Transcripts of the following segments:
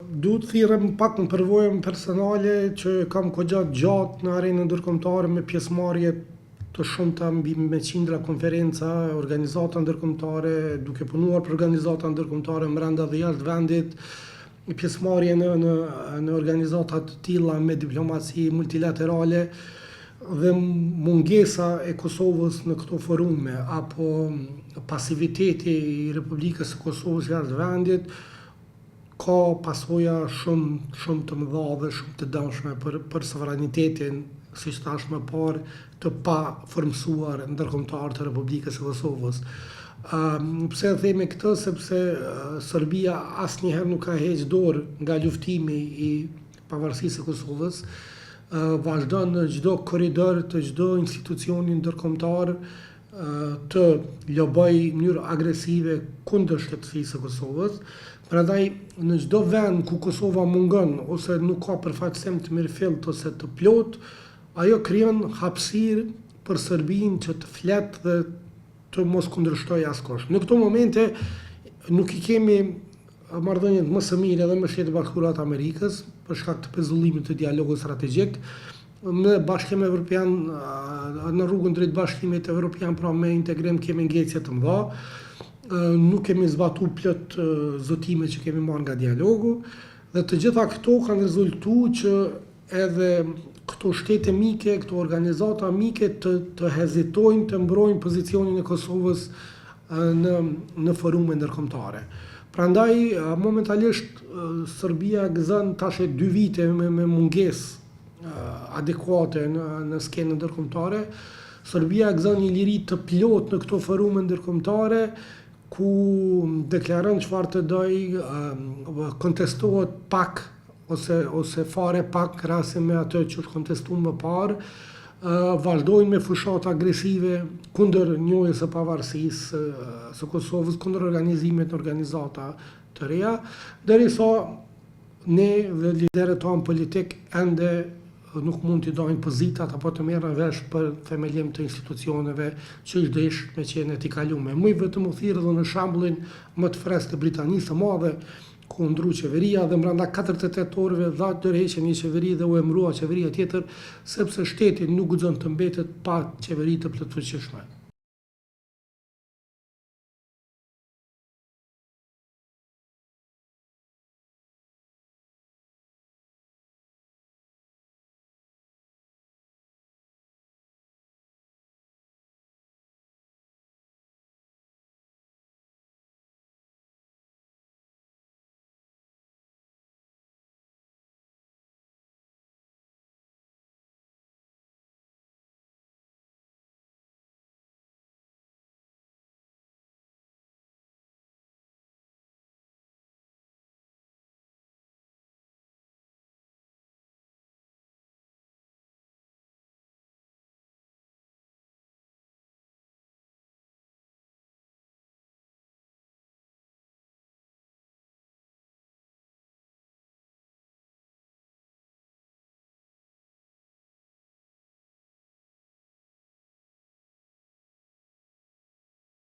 Du të thirrem pak në përvojën personale që kam goxha gjatë në arenën ndërkombëtare me pjesëmarrje të shumta mbi me qindra konferenca, organizata ndërkombëtare, duke punuar për organizata ndërkombëtare mbrenda dhe jashtë vendit, pjesëmarrje në në në organizata të tilla me diplomaci multilaterale dhe mungesa e Kosovës në këto forume apo pasiviteti i Republikës së Kosovës jashtë vendit ka pasoja shumë shumë të mëdha dhe shumë të dëmshme për për sovranitetin, siç thashë më parë, të paformësuar ndërkombëtar të Republikës së Kosovës. Pse e themi këtë? Sepse Serbia asnjëherë nuk ka heq dorë nga luftimi i pavarësisë së Kosovës, vazhdon në çdo korridor të çdo institucioni ndërkombëtar të lobojë në mënyrë agresive kundër shtetësisë së Kosovës. Prandaj në çdo vend ku Kosova mungon ose nuk ka përfaqësim të mirëfilltë ose të plotë, ajo krijon hapësirë për Serbinë që të flet dhe të mos kundërshtojë askush. Në këto momente nuk i kemi marrëdhëniet më së miri edhe me Shtetet e Bashkuara të Amerikës, për shkak të pezullimit të dialogut strategjik, në Bashkim Evropian, në rrugën drejt Bashkimit Evropian, pra me integrim kemi ngecje të mëdha, nuk kemi zbatu plot zotime që kemi marrë nga dialogu, dhe të gjitha këto kanë rezultu që edhe këto shtete mike, këto organizata mike të, të hezitojnë të mbrojnë pozicionin e Kosovës në, në forume ndërkombëtare. Prandaj, momentalisht, Serbia gëzon tash e dy vite me, me mungesë adekuate në, në skenën ndërkombëtare. Serbia gëzon një liri të plotë në këto forume ndërkombëtare, ku deklaron çfarë të dojë, kontestohet pak ose ose fare pak krahasim me atë që është kontestuar më parë, vazhdojnë me fushata agresive kundër njohjes së pavarësisë së Kosovës, kundër organizimit në organizata të reja, derisa ne dhe liderët tanë politik ende nuk mund t'i dajnë pozitat apo të merren vesh për themelim të institucioneve që ish desh me qenë e tejkalume. Muj vetëm u thirrë edhe në shembullin më të freskët të Britanisë së Madhe, ku u ndrru qeveria dhe mbrenda 48 orëve dha dorëheqje një qeveri dhe u emërua qeveria tjetër, sepse shteti nuk guxon të mbetet pa qeveri të plotfuqishme.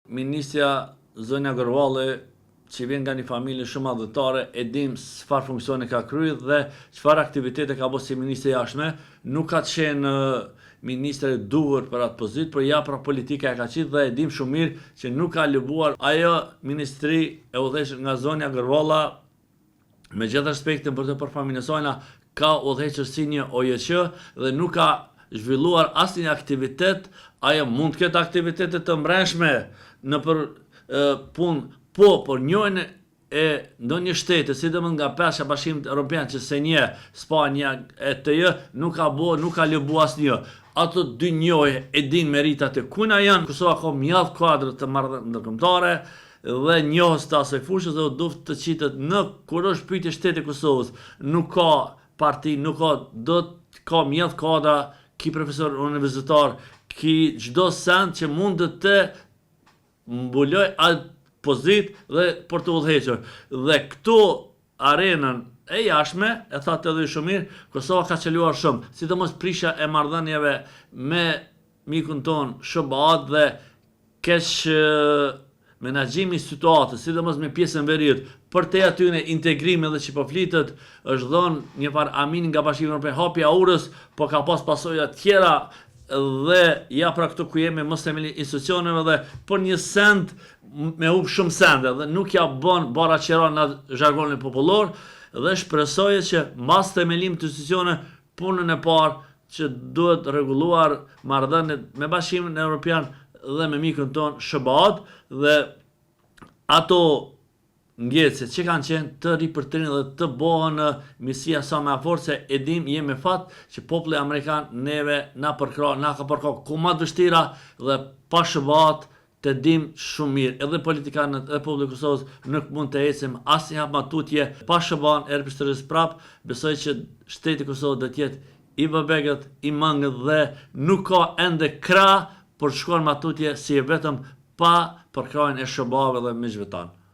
Ministrja zonja Gërvalli, që vjen nga një familje shumë atdhetare, e dim çfarë funksione ka kry dhe çfarë aktivitete ka bo si ministre jashtme, nuk ka qenë ministre e duhur për atë pozitë, por ja pra politika e ka qitë dhe e dim shumë mirë që nuk ka lobuar ajo ministri e udhëhequr nga zonja Gërvalla, me gjithë respektin për të për familjen e sajna, ka udhëhequr si një OJQ dhe nuk ka zhvilluar asnjë aktivitet, ajo mund të ketë aktivitete të mbrendshme nëpër punë, po, por njohjen e ndonjë shteti, sidomos nga pesha e Bashkimit Evropian që s'e njeh Spanja e të nuk ka bo, nuk ka lobu asnjë. Ato dy njohje e din meritat e kuna janë, Kosova ka mjaft kuadro të marrëdhënieve ndërkombëtare dhe njohës të asaj fushës dhe u duft të qitet në kur është pyetje shteti i Kosovës, nuk ka parti, nuk ka do të ka mjaft kuadra, ki profesor universitar, ki çdo send që mundet të mbuloj atë pozitë dhe për të udhëhequr. Dhe këtu arenën e jashtme, e thatë edhe ju shumë mirë, Kosova ka çaluar shumë, sidomos prishja e marrëdhënieve me mikun tonë SHBA-t dhe keq. Menaxhimi i situatës, sidomos me pjesën e veriut, përtej atyne integrime dhe që po flitet, është dhënë një farë amin nga Bashkimi Evropian, hapja e urës, po ka pas pasoja tjera dhe ja pra këtu ku jemi mos themelimi i institucioneve dhe për një send me hup shumë sende dhe nuk ja bën bara qera në zhargonin popullor dhe shpresoj që mbas themelimit të institucioneve punën e parë që duhet rregulluar marrëdhëniet me Bashkimin Evropian dhe me mikun tonë SHBA-t dhe ato ngecje që kanë qenë të ripërtërin dhe të bëhen miqësia sa më afër se e dim jemi me fat që populli amerikan neve na përkrah na ka përkrah ku ma të vështira dhe pa SHBA-t të dim shumë mirë edhe politikanët edhe populli i Kosovës nuk mund të ecim asnjë hap ma tutje pa SHBA-n e ripërsëris prap besoj që shteti i Kosovës do të jetë i vobegët i mangët dhe nuk ka ende krah për të shkuar ma tutje si e vetëm pa përkrahjen e SHBA-ve dhe miqve tanë.